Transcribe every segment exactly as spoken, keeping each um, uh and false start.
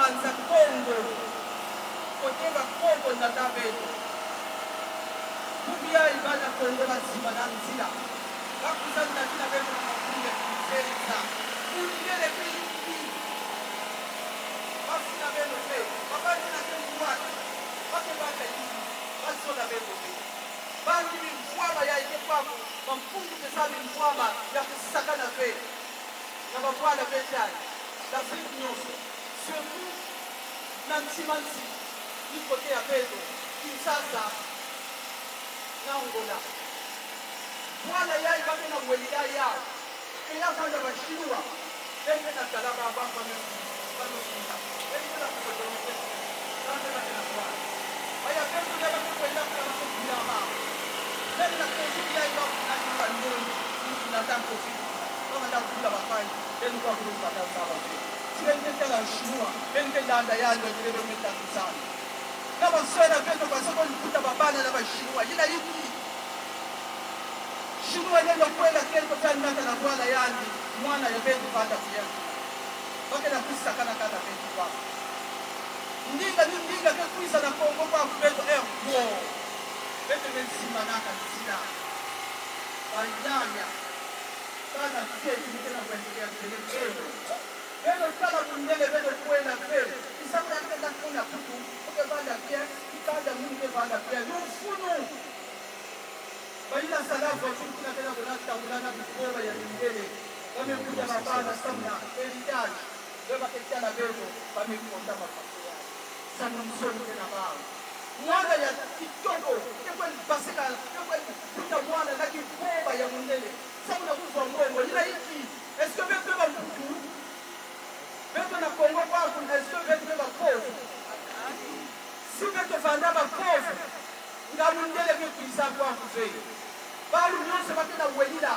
Banza Kongo, kote ba Kongo nata beno. Bubu yayi bana Kongo bazimana nzila. Bakwiza natina beno na mampinga ya kimfenza. Mundele ke yinki? Bafuna beno ve, babandi na ke mbwaki. Ba ke baka yinki? Bazola beno ve. Bambi bimvwama yayi ke kwaku, Mampungu ke sa bimvwama ya kusakana ve na babwala beti yayi, l'Afrique nyonso, surtout na nsi mansi, ni kote ya beto, Kinshasa, na Angola. Bwala yayi ba ke na welila yawu, ke ya vanda ba Chinois, beno ke na tala ba, ba, ba, ba, ba, ba, beno ke na kukoto, beno ke na bwala. Baya beto ya ba ke kwenda kula ba ke kula ba. Beno na kofi ya ba kuna ni ba ndoni, ni kuna tango fi. Ba manda kula ba kai, beno kwa kula ba kai ba ba. Si beno ke tala Chinois, beno ke landa yandi, beno ke tala kusana. Na ba sœur na beto kwa soko ni kuta ba bana na ba Chinois, yina yinki? Chinois yeno kwela kento tanaka na bwala yandi, mwana ya beto vanda bien. Ba ke na kwiza sakana kaka na beto kwa. Ndinga ni ndinga ke kwiza na Kongo kwaku beto, eh, wo. Beto me zimanaka nzila. Banyanya. Bana kieto ni ke na kwendeke ya ntele kieto. Beno tala mundele beno kwela ve. Isa kuna ke na kuna kutu, ke vanda bien, ikanda munu ke vanda bien. Yo funu. Bayina sala voiture kuna ke na kuna tangula na bivova ya mindele. Ba me kuta ba bana samu na héritage. Be ba ke tala beno, ba me konda ba papa ya. Samu nsoni ke na bawu. Mwana ya kitoko, ke kwe basika, ke kwe buta mwana na kivova ya mindele. Samu na kuzwa mbongo, yina yinki? Est-ce que beto ba mputu? Beto na Kongo kwaku, est-ce que beto ba pauvre? Si beto vanda ba pauvre, nga mundele ke kwiza kwaku ve. Bawu nyonso ba ke na welila.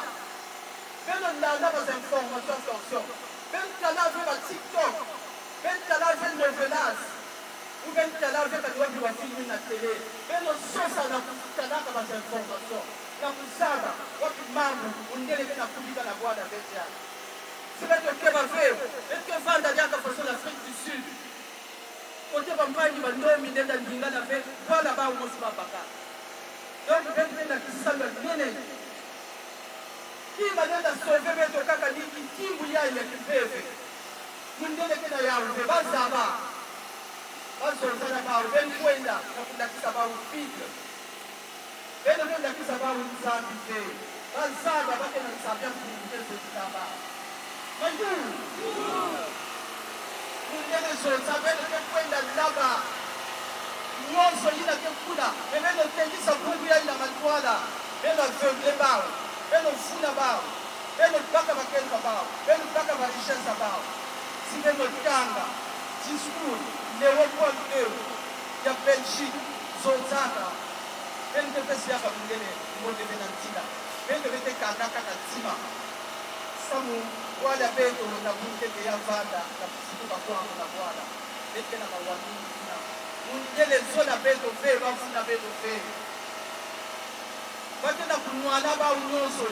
Beno landa ba information, attention. Beno tala ve ba TikTok. Beno tala ve novelas. Ou beno tala ve kani wapi ba film na télé. Beno sosa na kutalaka ba information. Na kuzaba wapi mambu mundele ke na kubika na bwala beti yayi. Si beto keba ve, beto ke vanda diaka faso l'Afrique du Sud. Kote bampangi ba ndombi lenda ndingana ve, bwala bawu mosi babaka. Donc, beto ke na kisalu ya nene. Kima lenda sauver beto kaka ni kitimbu yayi ya kimpeve. Mundele ke na yawu ve, bazaba. Bazonza na bawu, beno kwenda na kulakisa bawu Bible. Beno ke lakisa bawu Nzambi ve. Bazaba ba ke na Nzambi ya Mpungu ke zo taba. Mayu. Mundele zonza, beno ke kwenda laba. Nyonso yina ke kuna, mais beno tengisa buku yayi na mantwala. Beno aveugler bawu. Beno vuna bawu. Beno baka ba kento ya bawu. Beno baka ba richesse ya bawu. Si beno tanga discours Léopold deux ya Belgique, zonzaka. Beno ke pesa yaka mundele mbote ve na ntila. Beto beto ke kangaka na ntima. Samu bwala beto na bungu ke ya vanda na kufutuka kwaku na bwala. Beto ke na mawa mingi kuna. Mundele zola beto ve, bavuna beto ve. Ba ke na kunwana bawu nyonso.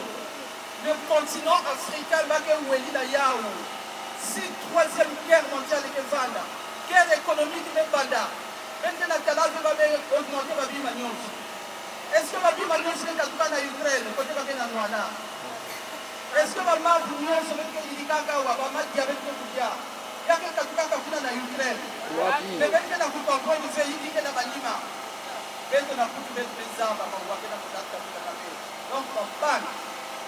Le continent africain ba ke welila yawu. Si troisième guerre mondiale ke vanda, guerre économique me banda, beno ke na tala ve ba me augmenter ba bima nyonso. Est-ce que ba bima nyonso ke katuka na Ukraine, kote ba ke na nwana? Est-ce que ba mambu nyonso beno ke yidikaka awa, ba madia beno ke kudia, ya ke katukaka kuna na Ukraine? Wapi? Mais beno ke na kucomprendre ve yinki ke na ba lima. Beto na kutu beto me zaba mawa ke na kulata kuna na beto. Donc, ba bana,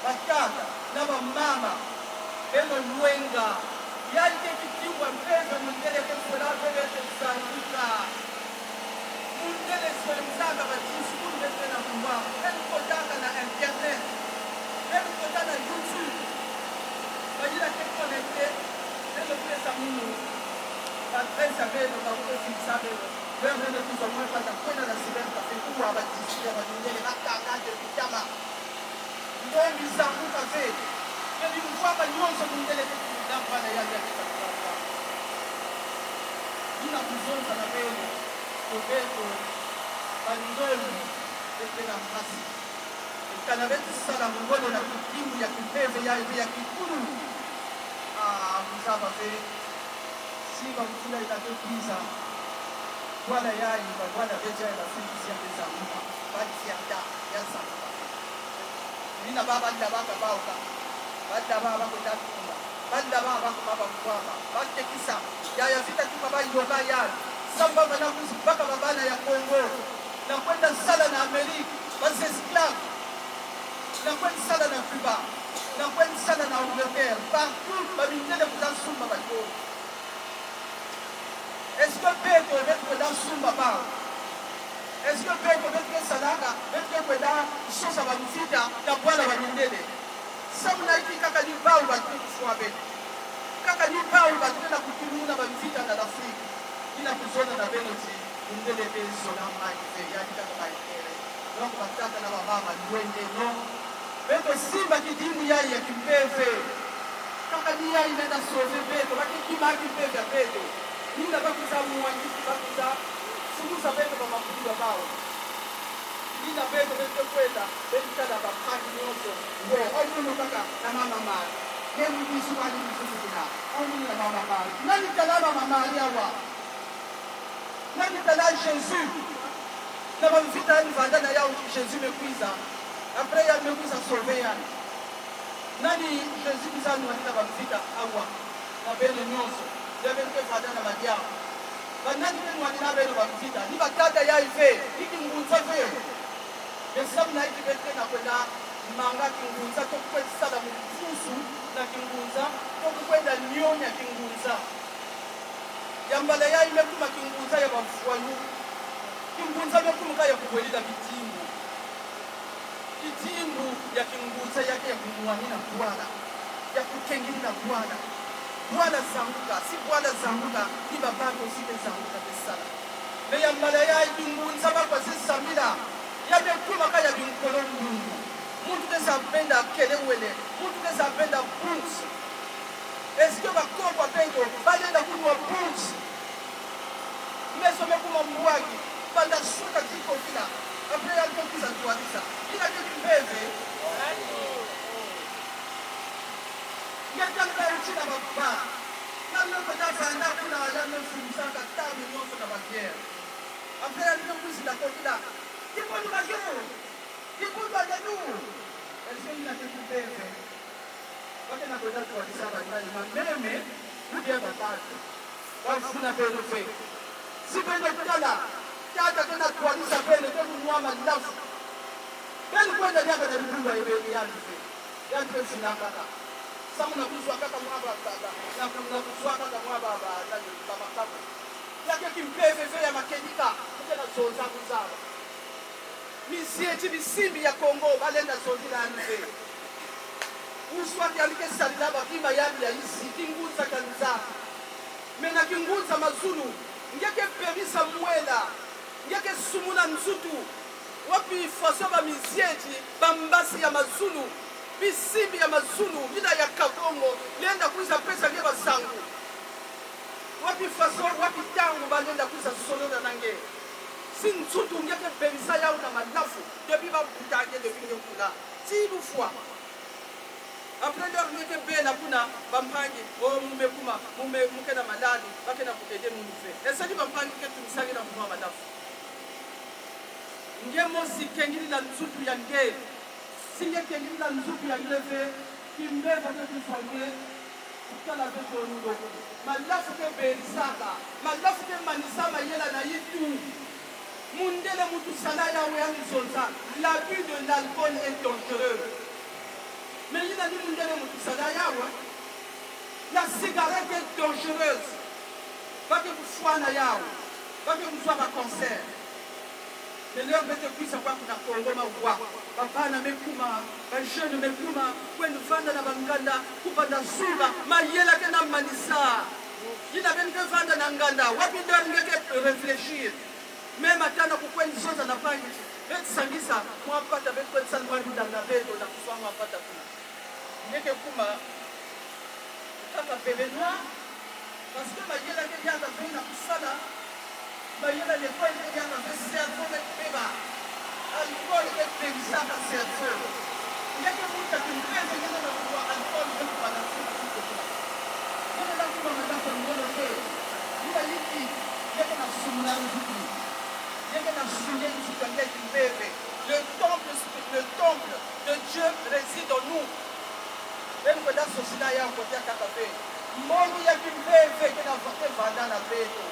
batata, na bamama, beno lwenga. Yayi ke kitimbu ya mpeve mundele ke zola ve beto zanguka. Mundele zonzaka ba discours beto ke na kuwa. Beno kotaka na internet. Beno kota na YouTube. Bayina ke connecter. Beno pesa munu ba adresse ya beno, ba ko singisa beno. Beno beno kwiza mwe pata kwenda na cybercafé kuwa ba discours ya ba mindele, ba kanga de bitama. Ndombi zanguka ve. Ke bimvwama nyonso mundele ke kuna bana ya ya ke katuka. Ni na kuzonza na beno, ko beto ba ndombi, beto ke na mpasi. Kana beto sala ngolo na kitimbu ya kimpeve yayi ve ya kikulu. Ah, kuzaba ve. Ti bamvula ina ke kwiza. Bwala yayi, ba bwala beto ya Afrique tia ke zanguka. Ba tianda, ya zanguka. Mina baba ndabaka baoka. Bala baba kwenda tumba. Bala baba kuma bambwaka. Batekisa. Yaya Vita Kimpa bayoka yandi. Samu bamana kwizi baka babana ya Congo. Na kwenda sala na Amérique. Ba esclaves. Na kwenda sala na Cuba. Na kwenda sala na Angleterre. Partout, bamindele kwiza sumba bato. Est-ce que beto, beto kwenda sumba bau? Est-ce que beto, beto ke salaka, beto ke kwenda sosa bamvita na bwala bamindele? Samu na inki? Kaka ni bau bato ke kufwa beto. Kaka ni bau bato ke na kutumuna bamvita na l'Afrique. Ina kuzona na beno ti mundele ke zona mai ve, yandi kaka ba intérêt. Donc, batata na bamama, lwendeno. Beto simba kidimbu yayi ya kimpeve. Kaka ni yayi lenda sauver beto, ba ke kima kimpeve ya beto. Ni na ba kwiza mwa ngi, ba kwiza fulusa beto ba makundi ma bau. Ni na beto, beto kwenda, beto tala bampangi nyonso. Wo, o munu kaka na Mama Marie. Ye mu bisu kwani bisu sikina. O munu na Mama Marie. Nani tala Mama Marie awa? Nani tala Jésus? Na bamvita yandi vanda na yau Jésus me kwiza. Après yandi me kwiza sauver yandi. Nani Jésus kwiza nwanina bamvita awa? Na beno nyonso. Ya beno ke vanda na madiambu. Ba nani ke nwanina beno bamvita? Ni batata yayi ve, ni kingunza ve. Ye samu na inki beto ke na kwenda manga kingunza, to kwenda sala mfusu na kingunza, to kwenda nionia kingunza. Ya mbala yayi me kuma kingunza ya ba voyous. Kingunza me kuma kaka ya kubwelila bidimbu. Kidimbu ya kingunza ya ke ya kunwanina bwala, ya kukengilila bwala. Bwala zanguka, si bwala zanguka, ni ba bantu si ke zanguka ke sala. Mais ya mbala yayi kingunza ba kwa se sambila, ya me kuma kaka ya binkolo mbungu. Muntu ke sa benda kelewele, muntu ke sa benda bourse. Est-ce que bakoko ya beto ba lenda kunwa bourse? Meso me kuma mbwaki, banda suka ti kokila. Après yandi ke kwiza twadisa. Ina ke kimpeve. Nge tala ba uti na baba. Nge me kwenda vanda kuna, yandi me fumusaka ntangu nyonso na ba bière. Après yandi ke kwiza na kokila. Kimpeve na yo. Kimpeve na yo. Est-ce que ina ke kimpeve? Ba ke na kwenda twadisa ba nani, mameme, ou bien ba tata? Ba vuna beno ve. Si beno tala, tata ke na twadisa beno, ke kunwa malafu. Beno kwenda diaka na dibundu ya beno, yandi ve. Yandi ke vuna kaka. Samu na kuzwa kaka mwa ba, ba, ba, na ku-, na kuzwa kaka mwa ba, ba, nani, ba makaku. Ya ke kimpeve ve ya makedika, ke na zonza kuzaba. Mizieti, bisimbi ya Kongo, ba lenda zonzila yandi ve. Usu ati yandi ke salila ba bima yandi ya isi, kingunza kia Nzambi. Mais na kingunza mazulu, nge ke bebisa mwela, nge ke sumuna nzutu. Wapi faso ba mizieti, ba mbasi ya mazulu, bisimbi ya mazulu, yina ya Kakongo, lenda kwiza pesa nge ba nsangu? Wapi faso, wapi ntangu ba lenda kwiza solola na nge? Si nzutu nge ke bebisa yau na malafu, depuis ba buta nge, depuis nge kula. Ti lufwa. Après l'heure nge ke bela kuna, bampangi, oh, mu me kuma, mu me, mu ke na maladi, ba ke na ku aider munu ve. Est-ce que bampangi ke tumisanga na kunwa malafu? Nge mosi kengilila nzutu ya nge. Si nge kengilila nzutu ya nge ve, kimpeve ke kuzwa nge, kutala ve tonu loko. Malafu ke belisaka, malafu ke manisa mayela na yitu. Mundele muntu sala yawu, yandi zonza, l'abus de l'alcool est dangereux. Mais yina ni mundele muntu sala yawu, la cigarette est dangereuse. Ba ke kufwa na yawu, ba ke kuzwa ba cancer. Mais l'heure beto kwiza kwaku na Kongo mawa, babana me kuma, ba jeunes me kuma, kwenda vanda na banganda, kubanda suka, mayela ke na manisa. Yina beno ke vanda na nganda, wapi l'heure nge ke réfléchir? Même ata na kukwenda zonza na mpangi ti: beto sangisa mwa mpata, beto kwenda sala mwa ndanga beto na kuzwa mwa mpata kuna. Nge ke kuma kaka bebe noir, parce que mayela nge ke yaka ve na kusala, mayela l'école nge ke yaka ve, cerveau nge ke beba. Alcool ke bebisaka cerveau. Nge ke muntu ya kimpeve, nge na kunwa alcool, nge ke banda suka ti kokila. Nge na kuma malafu ya ngolo ve. Kotia kaka pe, mbongi ya kimpeve ke na va-, ke vanda na beto.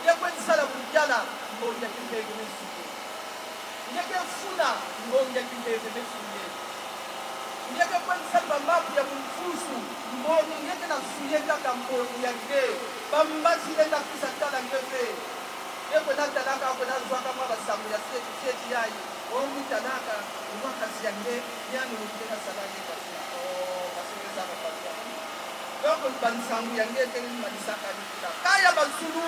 Nge kwe nsala butiala, mbongi ya kimpeve me suye. Nge ke funa, mbongi ya kimpeve me suye. Nge ke kwe nsala ba maku ya bumfusu, mbongi nge ke na suye kaka mbongi ya nge. Bambazi le na kwiza tala nge ve. Nge kwe na talaka, kwe na zwaka mwa basambu ya seti, seti yayi. O mi talaka, mwa kazi ya nge, ya nu nge na sala nge kazi ya. O, kasi nge sala kazi ya. Donc, bansangu ya nge ke ni manisaka ni kita. Kaya mazulu.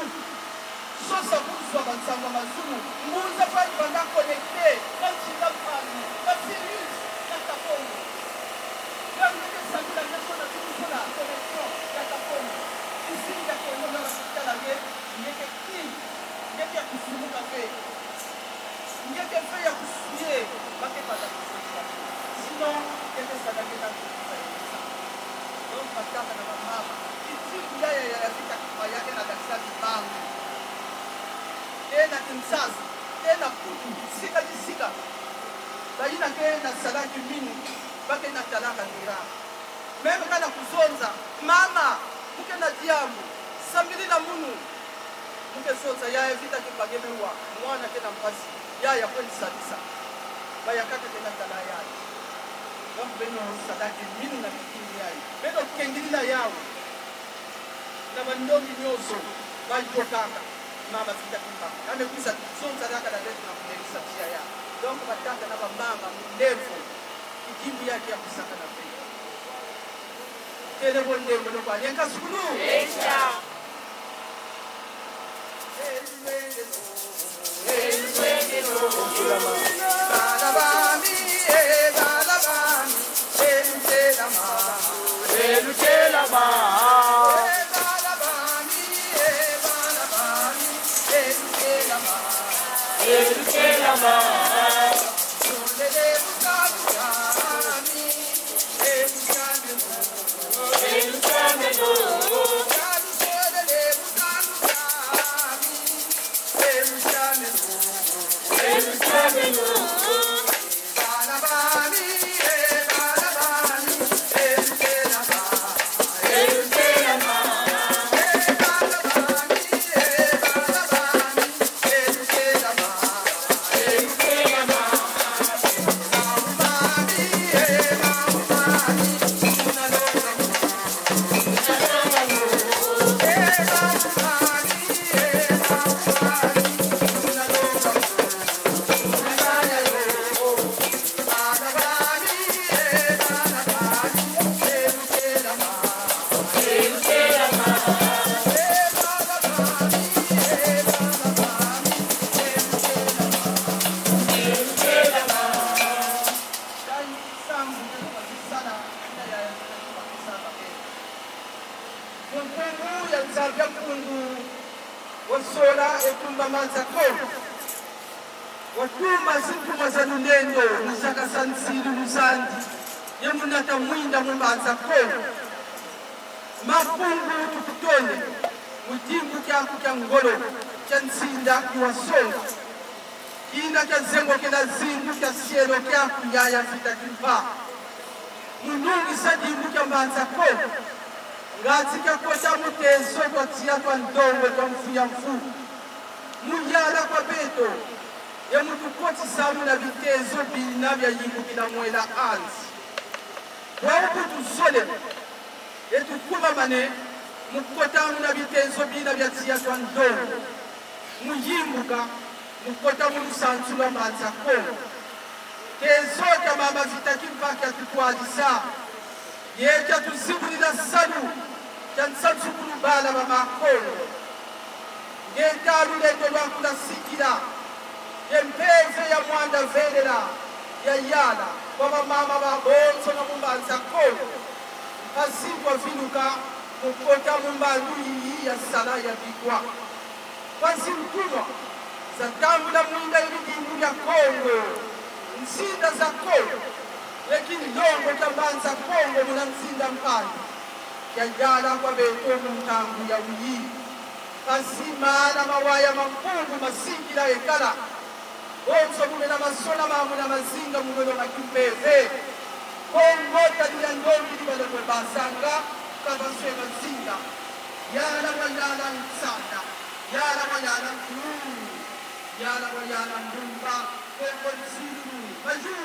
Sosa kuzwa bansangu ya mazulu. Ngunza pa banga connecté. Bansinga mpani. Ba virus. Ya Kakongo. Ya nge ke sangula nge sona tuku sona. Connexion. Ya Kakongo. Isi ya Kongo na sala nge. Nge ke ki. Nge ke kusumuka ve. Nge ke ve ya kusuye, ba ke pata kusuye. Sinon, nge ke sala nge na kusuye. Donc, batata na bamama, kitimbu ya, ya, ya, ya Vita Kimpa ya ke na dakisa Kimbangu. Ke na Kinshasa, ke na Mputu, sika ti sika. Bayina ke na sala kiminu, ba ke na talaka ngira. Meme kana kuzonza, mama, mu ke na diambu, sambilila munu. Mu ke zonza yaya Vita Kimpa nge me wa, mwana ke na mpasi, yaya kwe ni sadisa. Bayakaka ke na tala yayi. Donc beno sala kiminu na kitimbu yayi. Beno kengilila yawu. Na bandombi nyonso, bayokaka, mama Vita Kimpa. Ame kwiza zonza diaka na beto na kumerisa tiya ya. Donc batata na bamama, mulemvo. Kitimbu ya ke ya kusakana ve. Tele bo ndembo no kwa, nyenka sukulu. Bala bami, eh, bala bami, eh, lutelama. Eh, lutelama. Eh, bala bami, eh, bala bami, eh, lutelama. Eh, lutelama. Solele busalu bami. Mpungu ya Nzambi ya Mpungu, wasola e tumba Mbanza Kongo. Watuma zintumwa za lulendo, luzakasanisi luzandi, ye munata mwinda mu Mbanza Kongo. Ma Mpungu tukutonde, mu dimbu kiaku kia ngolo, kia nsinda kiwasonga. Kina kiazengokela zingu kia sielo kiaku yaya Vita Kimpa. Mu lungisa dimbu kia Mbanza Kongo. Ngati kiakota mu tezo twa tiya twa ndongo twa mvu ya mvu. Mu yala kwa beto, ye mu tukotisa muna bitezo bina bia yimbukila mwela anzi. Bwabu tuzole, ye tukubamane, mu kota muna bitezo bina bia tiya twa ndongo. Mu yimbuka, mu kota mu lusansu lwa Mbanza Kongo. Tezo kia mama Vita Kimpa kiatutwadisa. Ye kiatuzibulila salu, kia nsansukulu bala ba Makongo. Nge ka lulendo lwaku lwasikila, ye mpeve ya mwanda velela, yayala, kwa bamama babonsono mu Mbanza Kongo. Mpasi kwaviluka, mu kota mu mbandu yiyi ya sala ya bikwa. Kwa zintumwa, zatambula mwinda ye bidimbu bia Kongo, nsinda za Kongo, ye kinlongo kia Mbanza Kongo muna nsinda mpani, kiayala kwa beto mu ntangu ya wiyi. Mpasi mana mawaya ma Mpungu masikila ekala, bonso mu mena masona ma muna mazinga mu ndono ma kimpeve. Kongo tani ya ndombi ni bala kwe basanga, ka baswe bazinga. Yala wa yala nsanda. Yala wa yala nkuu. Yala wa yala mbumba. Kongo nsilulu. Maju.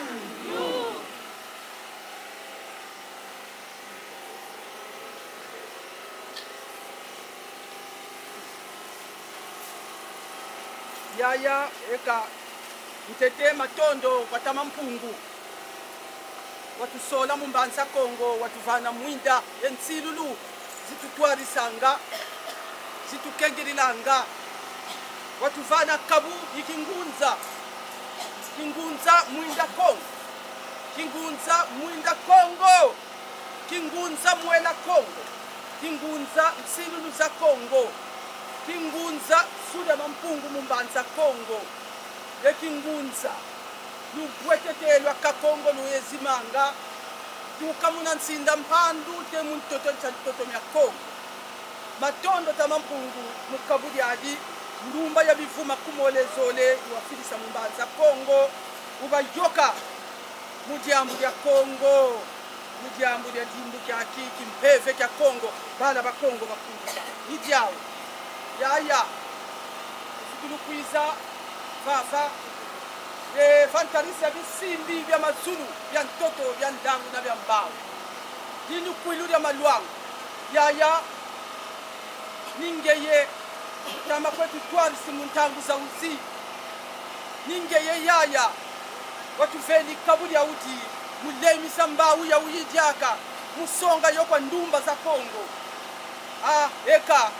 Yaya, eka, ntete matondo kwa Tata Mampungu. Watusola mu Mbanza Kongo, watuvana mwinda ye nsilulu, zitutwarisanga, zitukengililanga. Watuvana kabu yi kingunza, kingunza mwinda Kongo, kingunza mwinda Kongo. Kingunza mwela Kongo, kingunza nsilulu za Kongo, kingunza suda Mampungu mu Mbanza Kongo, ye kingunza lubwetete lwa Kakongo luyezimanga, tuka muna nsinda mpandu te mu ntoto ntia ntoto mia Kongo. Matondo Tata Mampungu mu kabu diadi, ndumba ya bivuma kumole zole, wafidisa mu Mbanza Kongo, ubayoka mu diambu dia Kongo. Mu diambu dia dimbu kiaki, kimpeve kia Kongo, bala ba Kongo bakulu. Ni diawu. Yaya. Tufutulu kwiza, vava. E, va ntarisi ya bisimbi, bia mazulu, bia ntoto, bia ndangu na bia mbawu. Dinu kwilu dia malwangu. Yaya. Ni ngeye, tama kwetu twarisi mu ntangu zawuzi. Ni ngeye yaya, watuveni kabu diawudi, mu lemisa mbawu yawuyi diaka, mu songa yo kwa ndumba za Kongo. A, eka,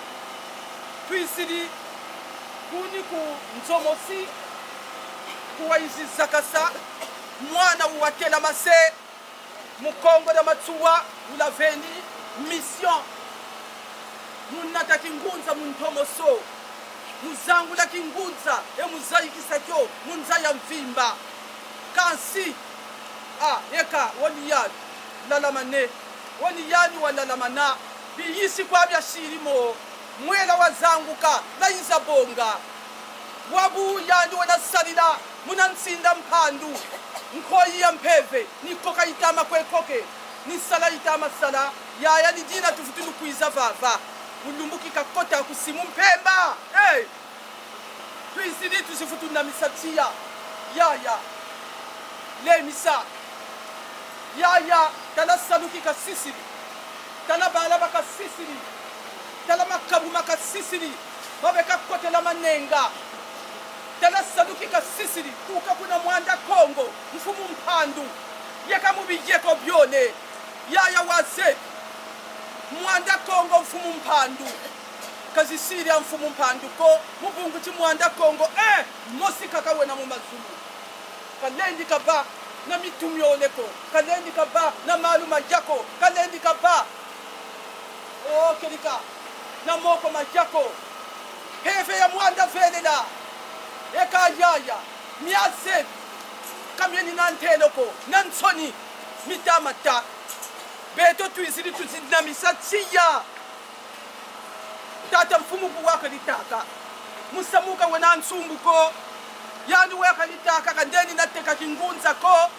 twisidi, kuni ku nzo mosi, kuwayizi zakasa, mwana wu watela mase, Mukongo dia Matsoua, wulaveni mission. Mu nata kingunza mu ntomoso. Mu zangula kingunza, e mu zayikisa kyo, mu nza ya mvimba. Kansi, a, eka, woni yani, lalamane. Woni yani walalamana. Biyisi kwa biasiri mo. Mwela wazanguka, nayiza bonga. Wabu yandi wena sarila, muna nsinda mpandu. Nkoyi ya mpeve, ni koka itama kwe koke, ni sala itama sala, yaya ni dina tufutulu kwiza vava. Mu lumbu ki kakota ku simu mpemba. Hey! Twisidi tusifutu namisa tiya. Yaya. Lemisa. Yaya, tala salu ki kasisiri. Tala bala bakasisiri. Tala makabu makasisiri. Mabe kakotela manenga. Tala salu ki kasisiri. Tuka kuna Mwanda Kongo. Mfumu Mpandu. Yeka mu biyeko byole. Yaya wazebi. Mwanda Kongo Mfumu Mpandu. Kazisiri a Mfumu Mpandu ko. Mu bungu ti Mwanda Kongo. Eh, mosi kaka wena mu mazulu. Kalendi kaba na mitu myole ko, kalendi kaba na malu maya ko, kalendi kaba, o, kedika, na moko maya ko. Mpeve ya Mwanda velela, eka yaya, mia zebi, ka mieni na ntelo ko, na nsoni, mita mata. Beto twisidi tuzinamisa tiya. Tata Mfumu bu wakalitaka. Musamu ka wena nsumbu ko. Yandi wakalitaka kandeni nateka kingunza ko.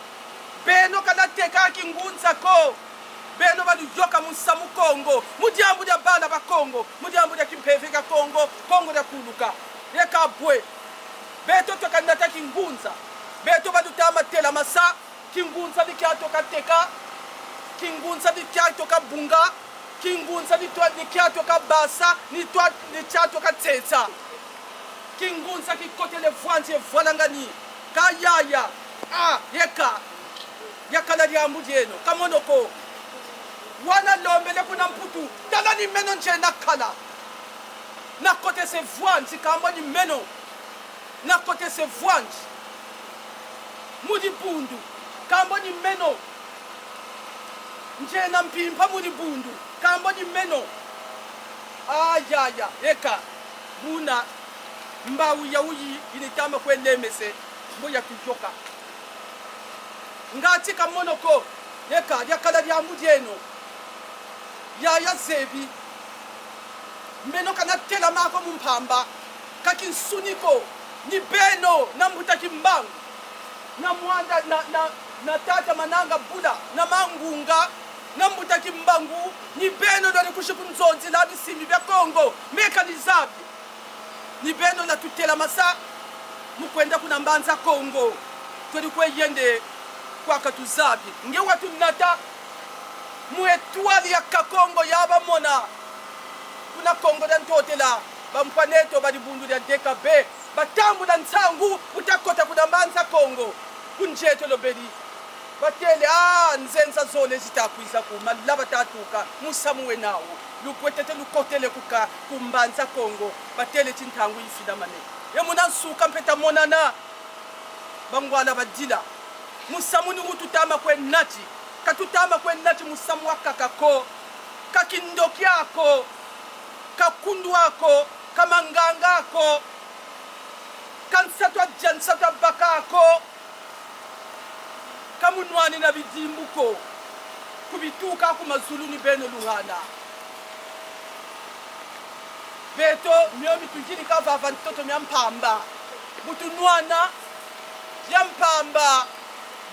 Beno kanateka kingunza ko. Beno baluyoka musamu Kongo. Mu diambu dia bala ba Kongo. Mu diambu dia kimpeve kia Kongo. Kongo dia kuluka. Eka bwe. Beto tukanata kingunza. Beto balutama telamasa. Kingunza ni kiatoka teka, kingunza ni kiatoka bunga, kingunza ni twa, ni kiatoka basa, ni twa, ni kiatoka tseza. Kingunza kikotele vwanzi evwalangani, ka yaya, a, eka, yakala diambu dieno, kamono ko. Wana lombele kuna Mputu, tala ni meno nge nakala. Nakotese vwanzi, kambo ni meno. Nakotese vwanzi mu dibundu, kambo ni meno. Nge na mpimpa mu dibundu, kambo ni meno. Ayaya, eka, buna, mbawu yawuyi, initama kwe lemese, mbo yatuyoka. Ngati kamono ko, eka, yakala diambu dieno. Yaya zebi. Meno kanatelama ko mu mpamba, ka kinsuni ko, ni beno, na Mbuta Kimbangu, na Mwanda, na, na, Na tata Mananga Bula, na Mangunga, na Mbuta Kimbangu, ni beno lwalekushi kunzonzila bisimi bia Kongo, meka ni zabi. Ni beno lwatutelamasa, mu kwenda kuna Mbanza Kongo. Tweri kwe yende kwa katuzabi. Nge watunata, mu etwali ya Kakongo ya bamona. Kuna Kongo dia Ntotela, bampwan'eto ba dibundu dia D K B, batambula nsangu, utakota kuna Mbanza Kongo. Ku nzietolo beri. Batele, ah, nzenza zole zitakwiza ku, malaba tatuka, musamu wena wo. Lubwetete lukotele kuka, ku Mbanza Kongo. Batele ti ntangu yifinamane. E muna nsuka mpe tamonana. Bangwala badila. Musamu ni wu tutama kwe nati. Ka tutama kwe nati musamu wakaka ko. Ka kindoki ako. Ka kundu ako. Ka manganga ako. Ka nsatu adia nsatu abaka ako. Ka munwani na bidimbu ko, ku bituka ku mazulu ni beno luhana. Beto, mio mituyirika vava ntoto mia mpamba. Mu tunwana bia mpamba.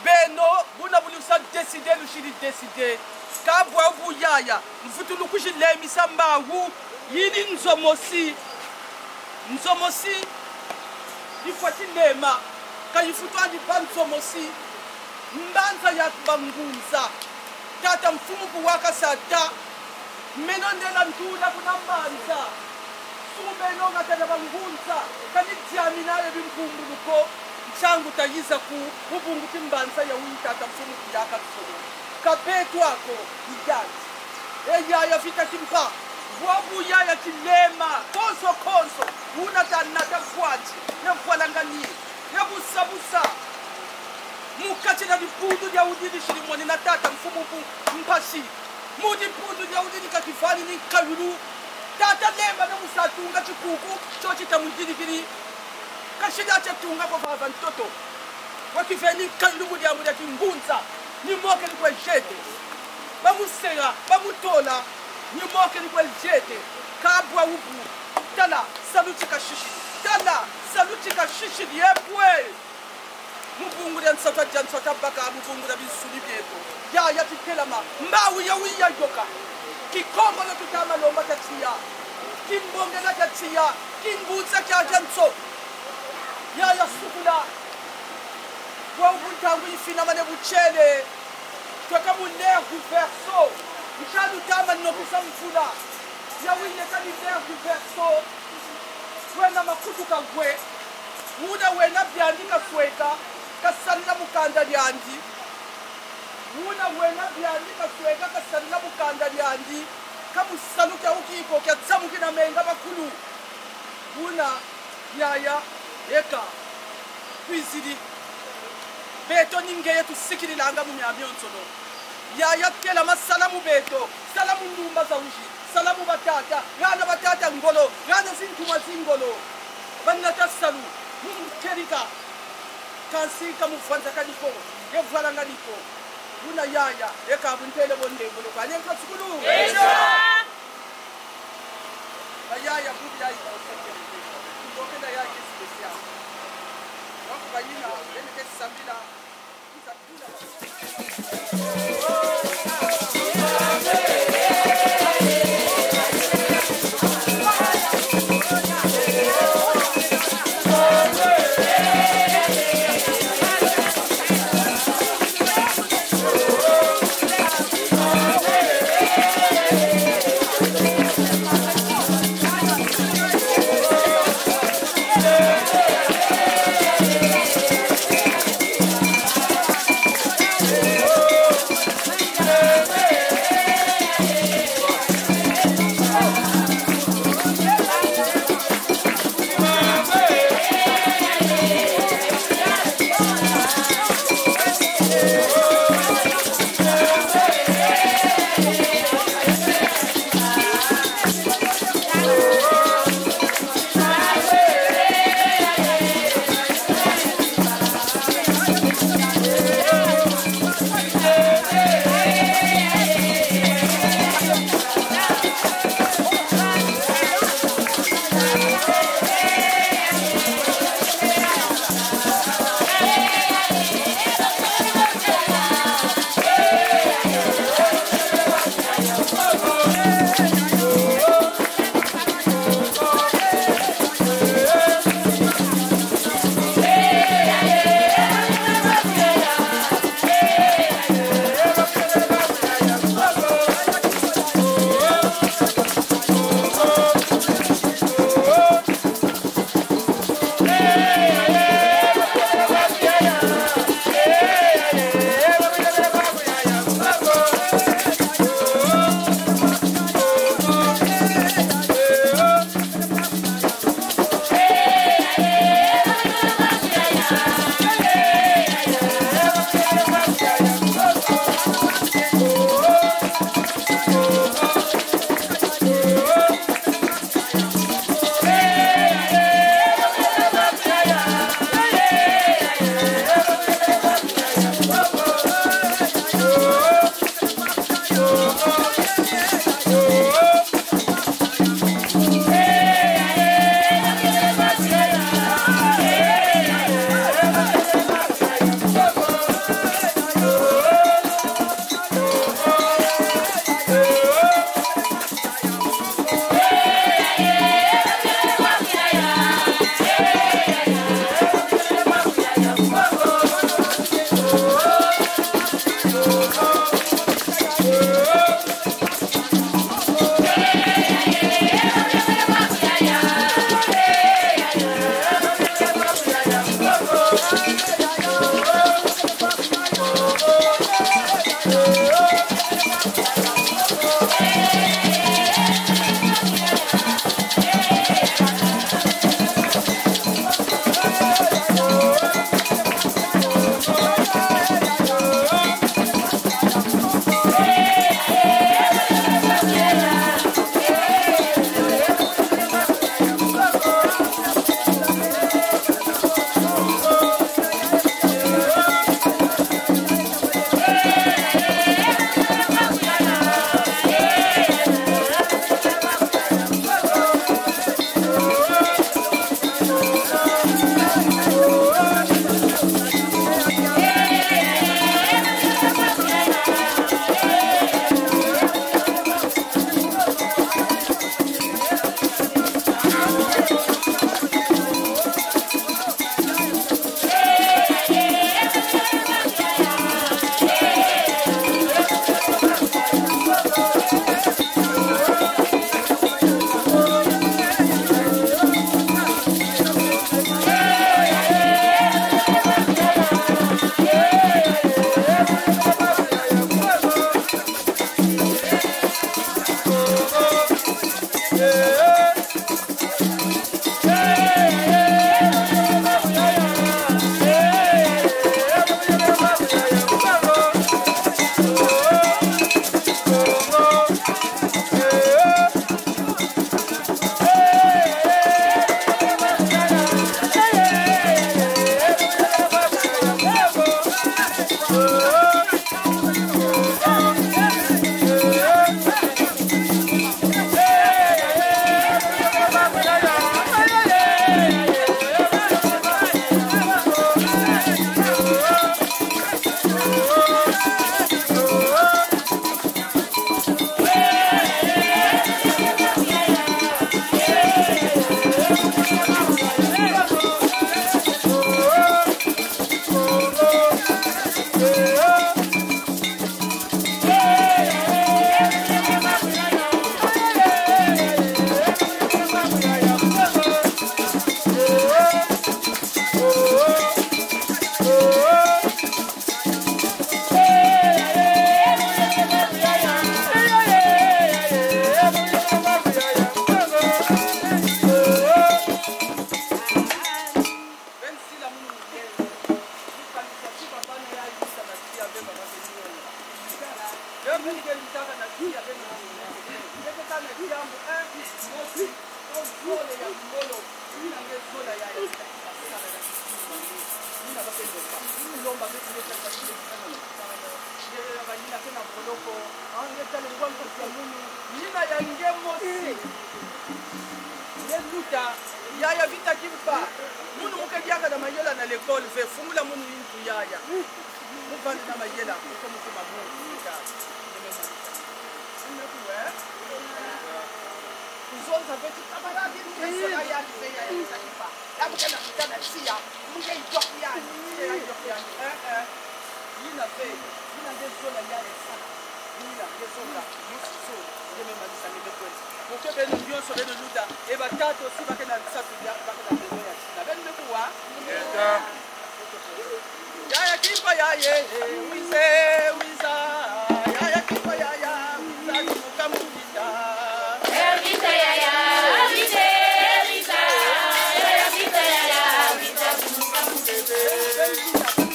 Beno, buna bu lusa décider, lusiri décider. Ka bwabu yaya, mvutu lukuzilemisa mbawu, yiri nzo mosi. Nzo mosi, yifweti lema, ka yifutwadi bâ nzo mosi. Mbanza ya bangunza. Tata Mfumu Mpungu wakasa ta, meno ndela ntula kuna Mbanza. Sumeno ngata ya bangunza, kani diamina ye bimpumbulu ko, nsangu tayiza ku, mu bungu ti Mbanza ya wintata Mfumu Mpungu yakatusono. Ka beto ako, idadi. E yaya Vita Kimpa, bwabu yaya kilema, konso konso, una tanata kwati, ye vwalangani, ye busabusa. Mu kati na dibundu dia wudidi siri moni na tata Mfumu Mpu-, Mpasi. Mu dibundu dia wudidi ka kivani ni nkayulu. Tata Lemba na musatunga tikuku, tio titamuyirikiri. Ka sida tiatunga ko vava ntoto. Wakiveni nkayulu mu diambu dia kingunza. Ni mokeni kwe ziete. Bamusera, bamutola. Ni mokeni kwe ziete. Ka bwabu. Tala, salu ti kasisidi. Tala, salu ti kasisidi, ye bwe. Mu bungu dia nsatu adia nsatu abaka, mu bungu dia binsuni bieto. Yaya titelama, mbawu ya wiya yoka. Kikongolo tutama lomba kia tiya. Kimbongela kia tiya. Kingunza kia dia nzo. Yaya sukula. Bwabu ntangu yifinamane butiele. Tweka mu l'ère du Verseau. Ntalu tama nokisa mvula. Ya wiya kani l'ère du Verseau. Wena makutu kagwe. Wuna wena biandi kasweka, kasalila mu kanda diandi. Wuna wena biandi kasweka, kasalila mu kanda diandi. Ka musalu kia wukiko kia tsamu kina menga bakulu. Wuna yaya, eka. Kwizidi. Beto ni ngeye tusikililanga mu miamionsono. Yaya telama sala mu beto, sala mu ndumba za uzi, sala mu batata, hana batata ngolo, hana zintumwa zingolo. Banata salu, mu mukelika, kansi ka muvwanzakani ko, ye vwalangani ko. Wuna yaya, eka buntele bonde ngolo, kwa nenka sukulu. Esa! Bayaya, bubi yaya, ndokela yaya, spécial. Waku bayina, bene ke sambila. Zole ya ngolo, yina nge zola yaya, yina ba ke lomba, lomba ke kule ka kule ka. Yina ke na boloko, ah, nge tale ngwa nkosi ya munu, yina ya nge mosi. Nge luta, yaya Vita Kimpa, munu mu ke diaka na mayela na l'école, ve fungula munu ntu yaya. Mu vanda na mayela, mu ke mu kuma mu, Vita. Nge me manisa. Nge kuwe. Kuzonza beti kamaradi, mu ke sola ya, mu ke ya, ya, ya, ya. Ya mu ke na kuta na tiya, mu ke yok ya, mu ke ya yok ya. Eh, eh. Yina ve, yina nge zola ya, ya sala. Yina nge zola, mu si so, nge me manisa, nge me kwenda. Mu ke beno nyonso, beno luta, e batata osi ba ke na nsatu ya, ba ke na besoin ya tina. Beno me kuwa? Yeta. Yaya Kimpa yaya, wize, wiza. Yaya Kimpa yaya, wiza, kimuka mu Vita. Eh, Vita yaya, wize, wiza. Yaya Vita yaya, wiza, kimuka mu Vita.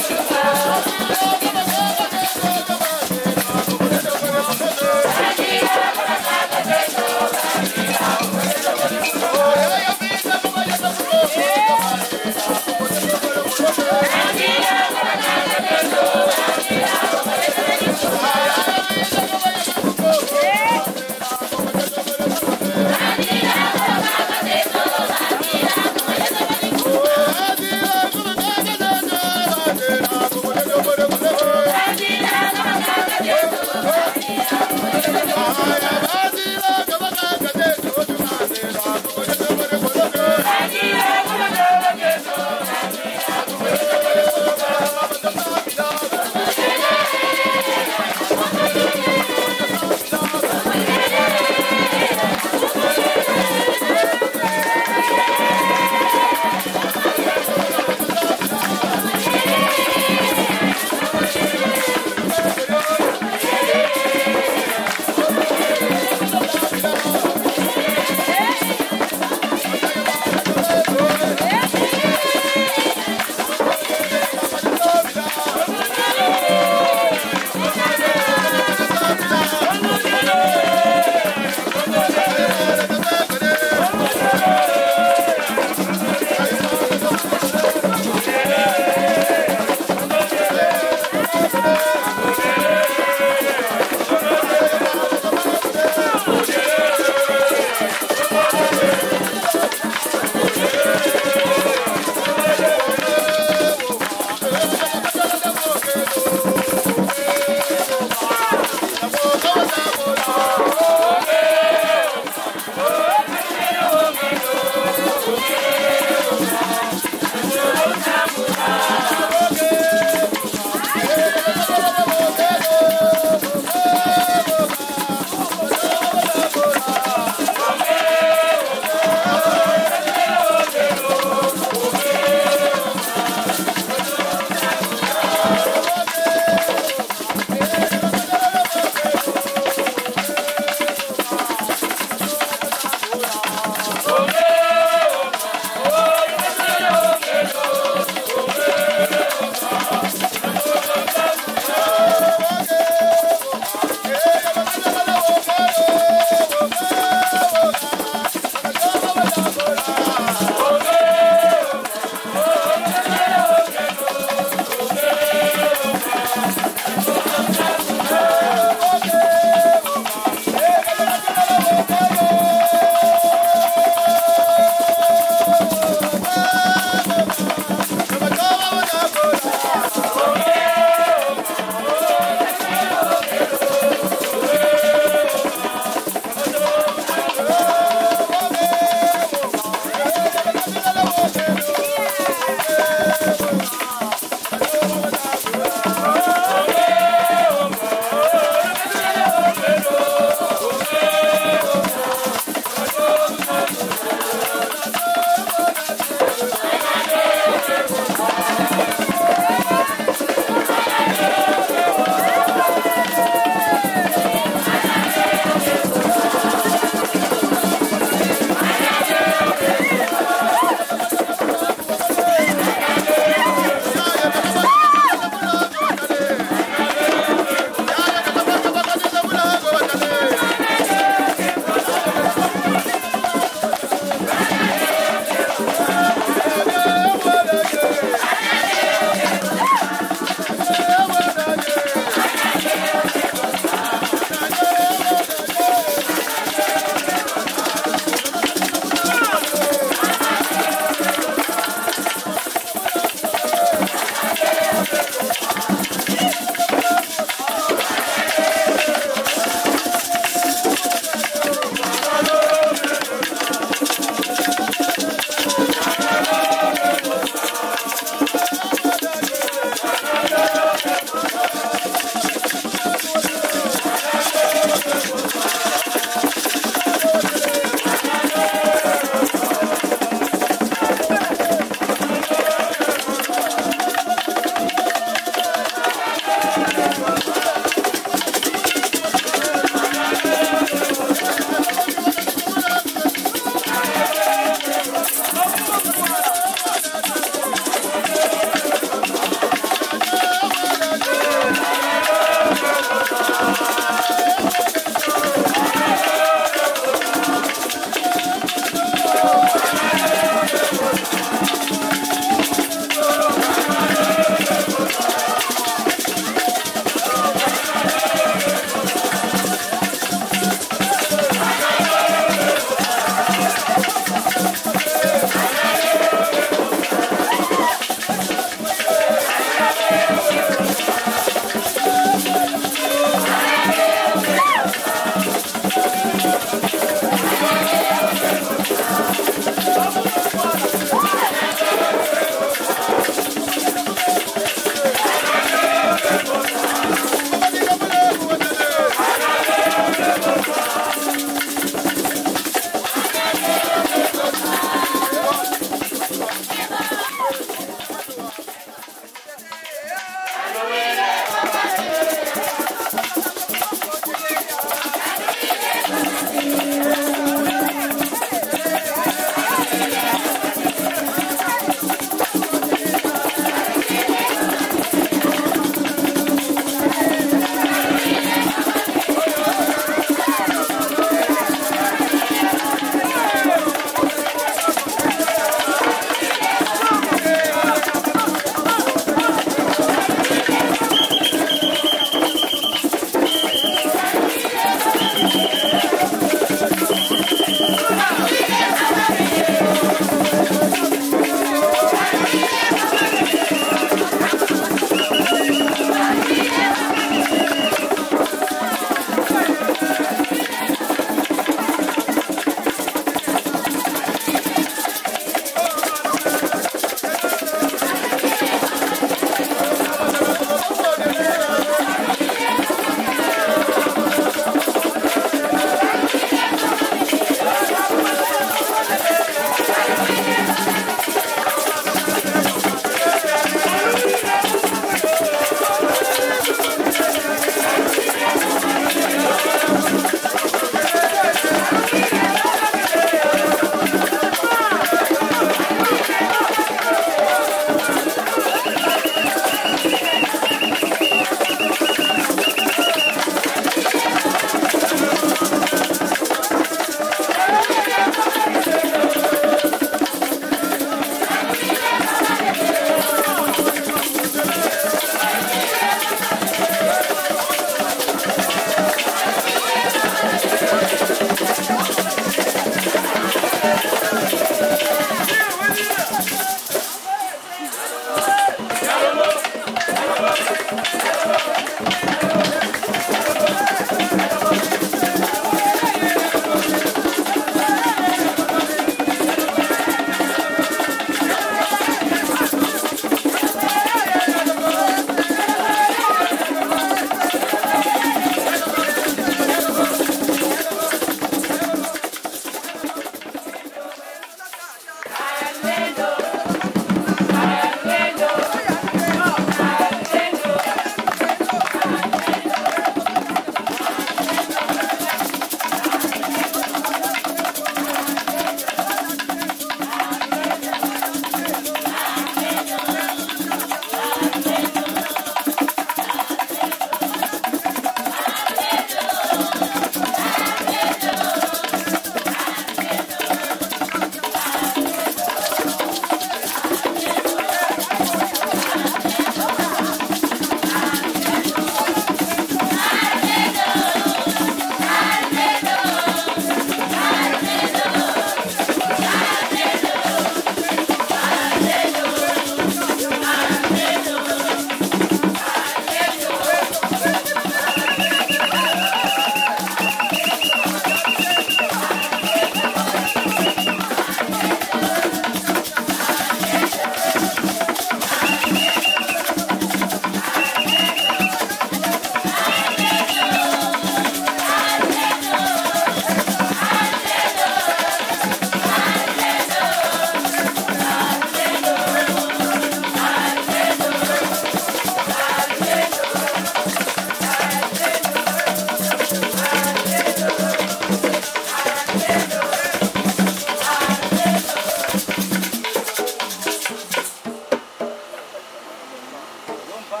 Kwa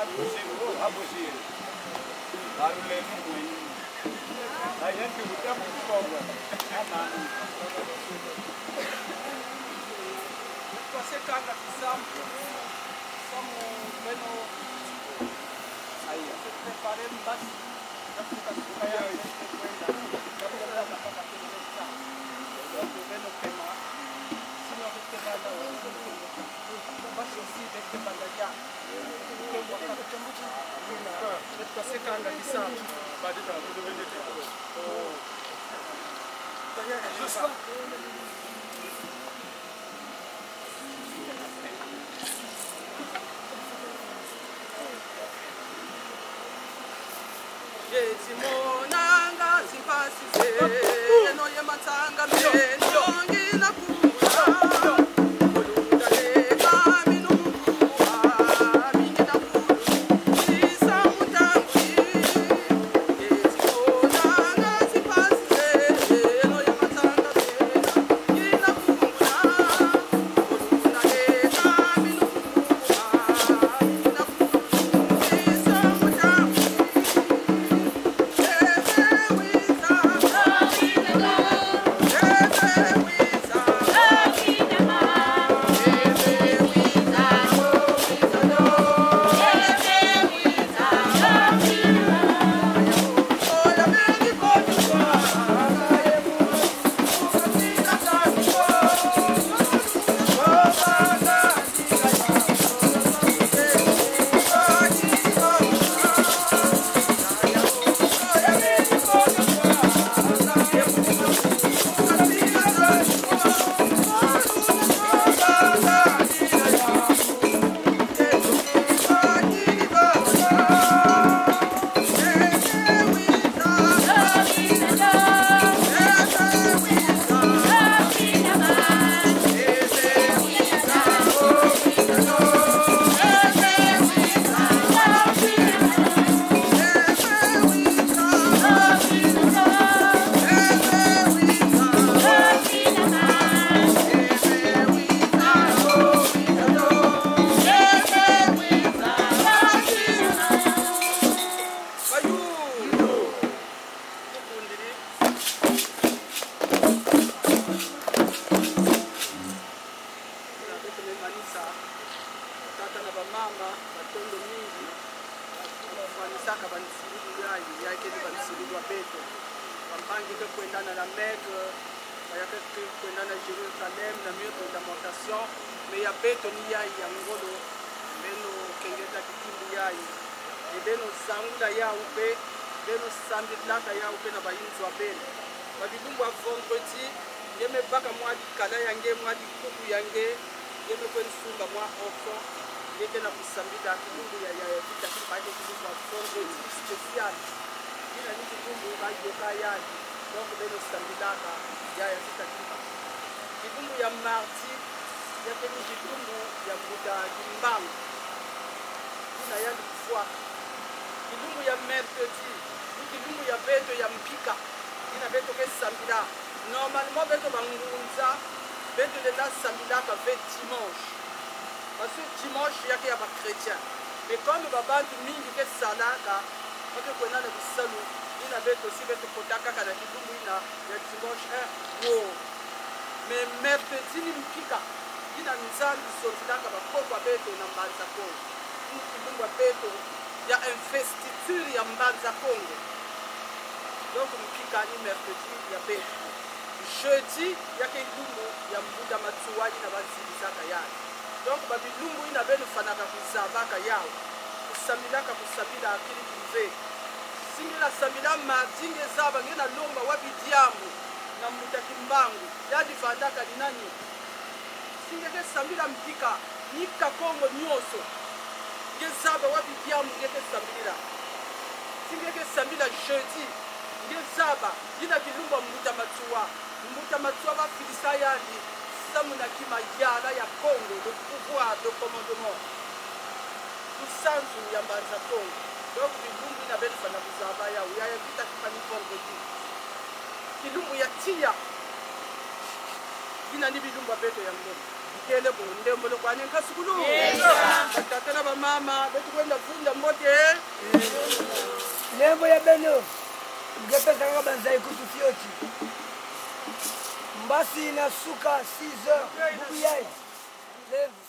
se kanga kisamu, kisamu beno. Aya. Prepare mbasi. Ye timonanga zimpasi zeno, ye matanga meno ngina kula. Tata na bamama, matondo mingi. Mwanisaka bansilu yayi, yayi kele bansilu ya beto. Bampangi ke kwenda na la Mecque, baya ke kwenda na Jérusalem, na mur de lamentation, mais ya beto ni yayi ya ngolo, beno kengeta kitimbi yayi. Ye beno zangula yawu mpe, beno sambilaka yawu mpe na bayinzo ya beno. Ba bilumbu ya vendredi, nge me baka mwa dikala ya nge, mwa dikuku ya nge, nge me kwenda sumba mwa enfant, nge ke na kusambila kilumbu ya, ya, ya Vita Kimpa, kilumbu ya vendredi spécial. Yina ni kilumbu ba yoka yandi, donc beno sambilaka ya, ya Vita Kimpa. Kilumbu ya mardi, ya kele kilumbu ya mbuta Kimbangu. Yina yandi kufwaka. Kilumbu ya mercredi, ni kilumbu ya beto ya mpika. Yina beto ke sambila. Normalement, beto bangunza, beto lenda sambilaka ve dimanche. Parce que dimanche, ya ke ya ba chrétiens. Mais comme ba bantu mingi ke salaka, ba ke kwenda na bisalu, yina beto si beto kota kaka na kilumbu yina ya dimanche, eh, wo. Mais mercredi ni mpika, yina Nzambi zonzilaka bakoko ya beto na Mbanza Kongo. Ni kilumbu ya beto ya investiture ya Mbanza Kongo. Donc, mpika ni mercredi ya beto. Jeudi, ya ke kilumbu ya Mbuta Matsoua, yina bazibisaka yandi. Donc, ba bilumbu yina beno fwanaka kuzabaka yawu. Kusambilaka, kusambila kili kive. Si nge na sambila mardi, nge zaba, nge na lomba wapi diambu na Mbuta Kimbangu, yandi vandaka ni nani? Si nge ke sambila mpika, ni Kakongo nyonso, nge zaba wapi diambu nge ke sambilila. Si nge ke sambila jeudi, nge zaba, yina kilumbu ya Mbuta Matsoua. Mbuta Matsoua bafidisa yandi samu na kimayala ya Kongo, le pouvoir de commandement. Lusansu ya Mbanza Kongo. Donc, bilumbu yina beno fwana kuzaba yawu, ya, ya Vita Kimpa ni vendredi. Kilumbu ya tiya, yina ni bilumbu ya beto ya ngolo. Kele bo, ndembolo kwani nkasukulu. Batata na bamama, beto kwenda funda mbote. Lemvo ya beno, nge pesanga banzai kutu fioti. Mbasi na suka six heures, bubu yayi. Lemvo.